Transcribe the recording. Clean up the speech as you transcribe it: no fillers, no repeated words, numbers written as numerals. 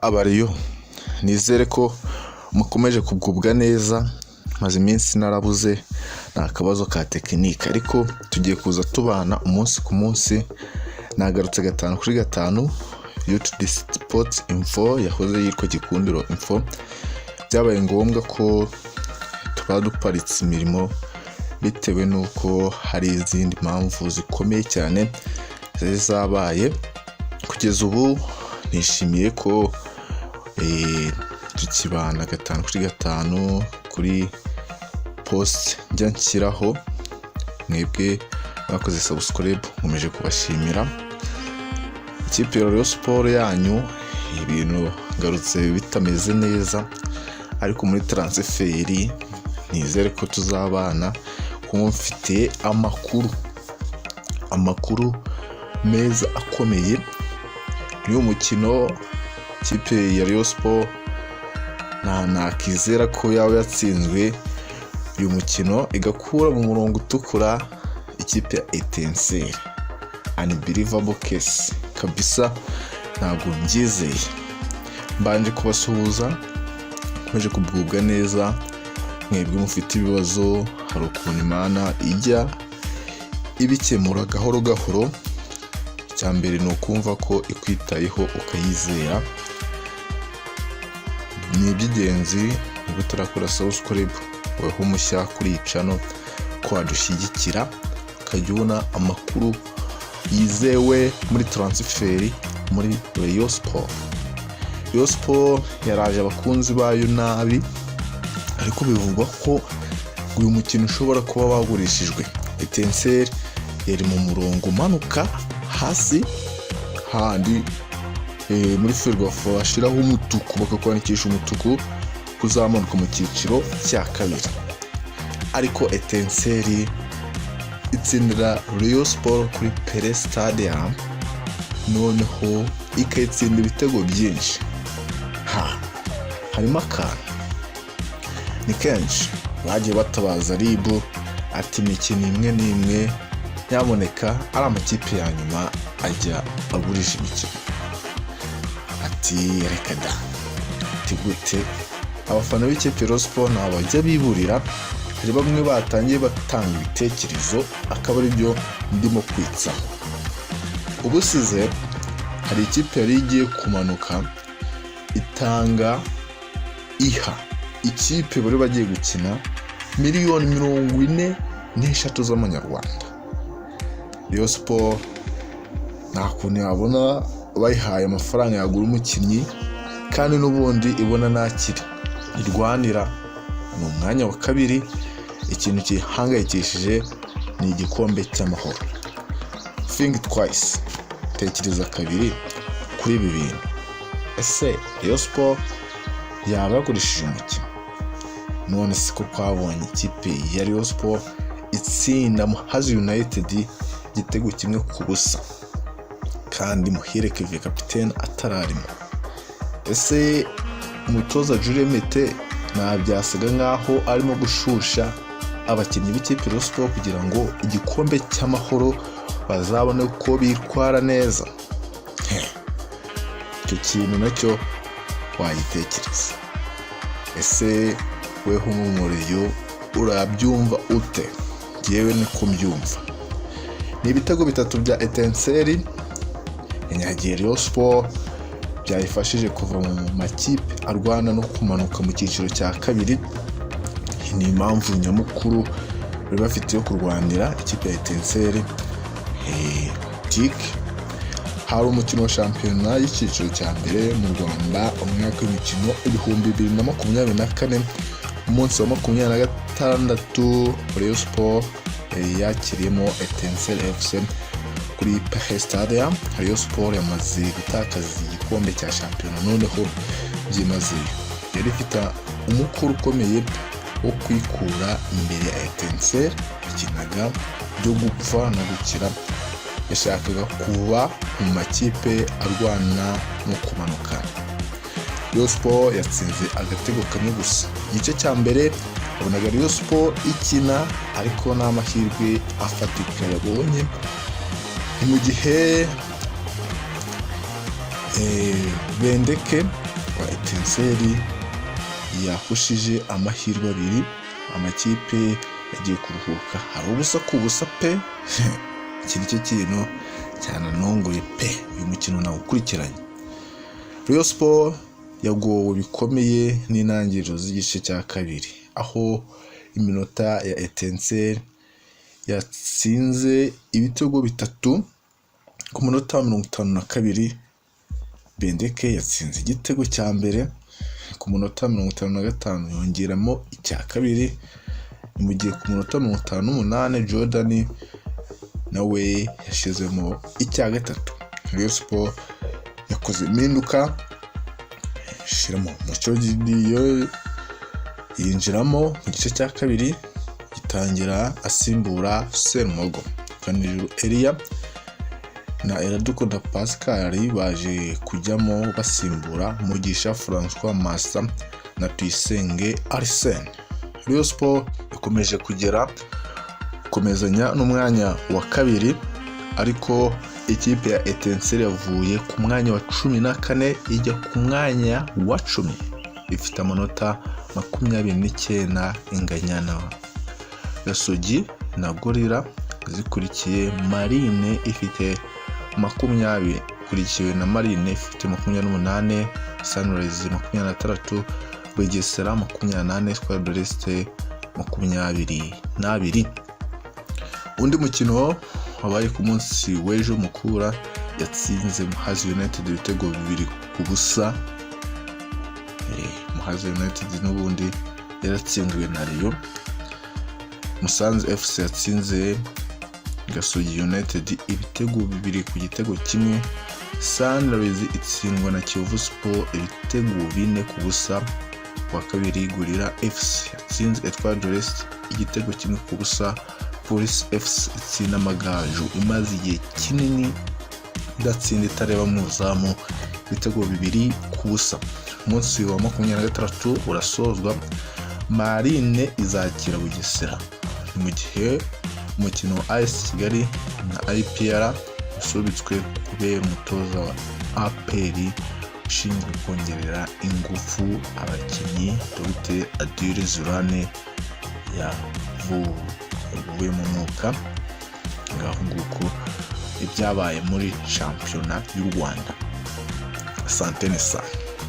Aba Rayon, nizere ko mukomeje kugubwa neza. Maze iminsi narabuze, ni akabazo ka tekinike, ariko tugiye kuza tubana umunsi ku munsi. Nagarutse gatanu kuri gatanu. UTD Sports Info yahoze yitwa Gikundiro Info. Byabaye ngombwa ko tuba duparitse imirimo bitewe n'uko hari izindi mpamvu zikomeye cyane zari zabaye. Kugeza ubu nishimiye ko tukibana gatanu kuri gatanu kuri post njya nshyiraho. Mwebwe bakoze subscribe, nkomeje kubashimira. Ikipe ya Rayon Sport yanyu, ibintu ngarutse bitameze neza, ariko muri transfer nizere ko tuzabana, kuko mfite amakuru meza akomeye y'uyu mukino. Ikipe ya Rayon Sport nta nakizera ko yaba yatsinzwe uyu mukino, igakura mu murongo utukura ikipe ya Etincelles. Unbelievable case kabisa, ntabwo mbyizeye. Mbanje kubasuhuza, nkomeje kugubwa neza. Mwebwe mufite ibibazo, hari ukuntu Imana ijya ibikemura gahoro gahoro. Icya mbere ni ukumva ko ikwitayeho, ukayizera, ni iby'ingenzi. Niba utarakora subscribe, weho mushya kuri iyi channel, ko wadushyigikira ukajya ubona amakuru yizewe muri transfer muri Rayon Sport. Rayon Sport yaraje abakunzi bayo nabi, ariko bivugwa ko uyu mukino ushobora kuba wagurishijwe. Etincelles yari mu murongo umanuka hasi handi muri Ferwafa bashyiraho umutuku, bakakwandikisha umutuku kuzamanuka mu cyiciro cya kabiri, ariko Etincelles itsindira Rayon Sport kuri Pele Stadium, noneho ikayitsinda ibitego byinshi. Ha harimo akantu, ni kenshi bagiye batabaza RIB ati: "Imikino imwe n'imwe nyamuneka, ari amakipe ya nyuma ajya agurisha imikino." Ati: "Reka da!" Ati: "Gute?" Abafana b'ikipe Rayon Sport ntabwo bajya biburira. Hari bamwe batangiye batanga ibitekerezo, akaba ari byo ndimo kwitsaho. Ubusize hari ikipe yari igiye kumanuka, itanga, iha ikipe bari bagiye gukina miliyoni 43 z'amanyarwanda. Rayon Sport nta kuntu yabona bayihaye amafaranga yagura umukinnyi, kandi n'ubundi ibona ntakiri irwanira ni umwanya wa kabiri. Ikintu gihangayikishije ni igikombe cy'Amahoro. Think twice, tekereza kabiri kuri ibi bintu. Ese Rayon Sport yaba yagurishije umukino? None siko twabonye ikipe ya Rayon Sport itsinda Muhazi United igitego 1-0, kandi Muhire Kevin kapitene atararimo? Ese umutoza Julien Mete nta byasaga nkaho arimo gushusha abakinnyi b'ikipe Rayon Sport kugira ngo igikombe cy'Amahoro bazabone uko bitwara neza? Icyo kintu nacyo wagitekereza. Ese weho nk'umu Rayon urabyumva ute? Ngewe niko mbyumva. Ni ibitego bitatu bya Etincelles yanyagiye Rayon Sport, byayifashije kuva mu makipe arwana no kumanuka mu cyiciro cya kabiri. Ni impamvu nyamukuru bari bafite yo kurwanira ikipe ya Etincelles tike. Hari umukino wa shampiyona y'icyiciro cya mbere mu Rwanda, umwaka w'imikino 2024, umunsi wa 26, Rayon Sport yari yakiriyemo Etincelles FC kuri Pele Stadium. Rayon Sport yamaze gutakaza igikombe cya shampiyona noneho byimazeyo. Yari ifite umukoro ukomeye wo kwikura imbere ya Etincelles yakinaga byo gupfa no gukira. Yashakaga kuba mu makipe arwana no kumanuka. Rayon Sport yatsinze agatego kamwe gusa. Igice cya mbere wabonaga Rayon Sport ikina, ariko nta mahirwe afatika yabonye. Ni mu gihe Bendeke wa Etincelles yahushije amahirwe abiri. Amakipe yagiye kuruhuka hari 0-0 pe. Iki nicyo kintu cyananongoye pe, uyu mukino nawukurikiranye. Rayon Sport yagowe bikomeye n'intangiriro z'igice cya kabiri, aho iminota ya Etincelles yatsinze ibitego bitatu. Ku munota wa 52 Bendeke yatsinze igitego cya mbere, ku munota 55 yongeramo icya kabiri, ni mu gihe ku munota 58 Jordan nawe yashyizemo icya gatatu. Rayon Sport yakoze impinduka, ishyiramo Mucyo Didier, yinjiramo mu gice cya kabiri gitangira asimbura Serumogo. Ganijuru Elia na Iradukunda Pascal baje kujyamo basimbura Mugisha Francois Massa na Tuyisenge Arsene. Rayon Sport ikomeje kugera gukomezanya n'umwanya wa kabiri, ariko ikipe ya Etincelles yavuye ku mwanya wa 14 ijya ku mwanya wa 10, ifite amanota 29, inganya na Gasogi na Gorilla zikurikiye. Marine ifite 20, ikurikiwe na Marine ifite 28, Sunrise 26, Bugesera 24, Etoile de l'Est 22. Undi mukino wabaye ku munsi w'ejo, Mukura yatsinze Muhazi United ibitego 2-0. Muhazi United n'ubundi yaratsinzwe na Rayon. Musanze FC yatsinze Gasogi United ibitego 2-1. Sunrise itsindwa na Kiyovu Sport ibitego 4-0. Kuwa kabiri Gorilla FC yatsinze Etoile de l'Est igitego 1-0. Police FC itsinda Amagaju imaze igihe kinini idatsinda, itareba mu izamu, ibitego 2-0. Umunsi wa 26 urasozwa, Marine izakira Bugesera, ni mu gihe umukino wa AS Kigali na APR usubitswe kubera umutoza wa APR ushinzwe kongerera ingufu abakinnyi, Dr Adil Zurane, yavuye mu mwuka. Ngaho nguko ibyabaye muri shampiyona y'u Rwanda. Asantene sana.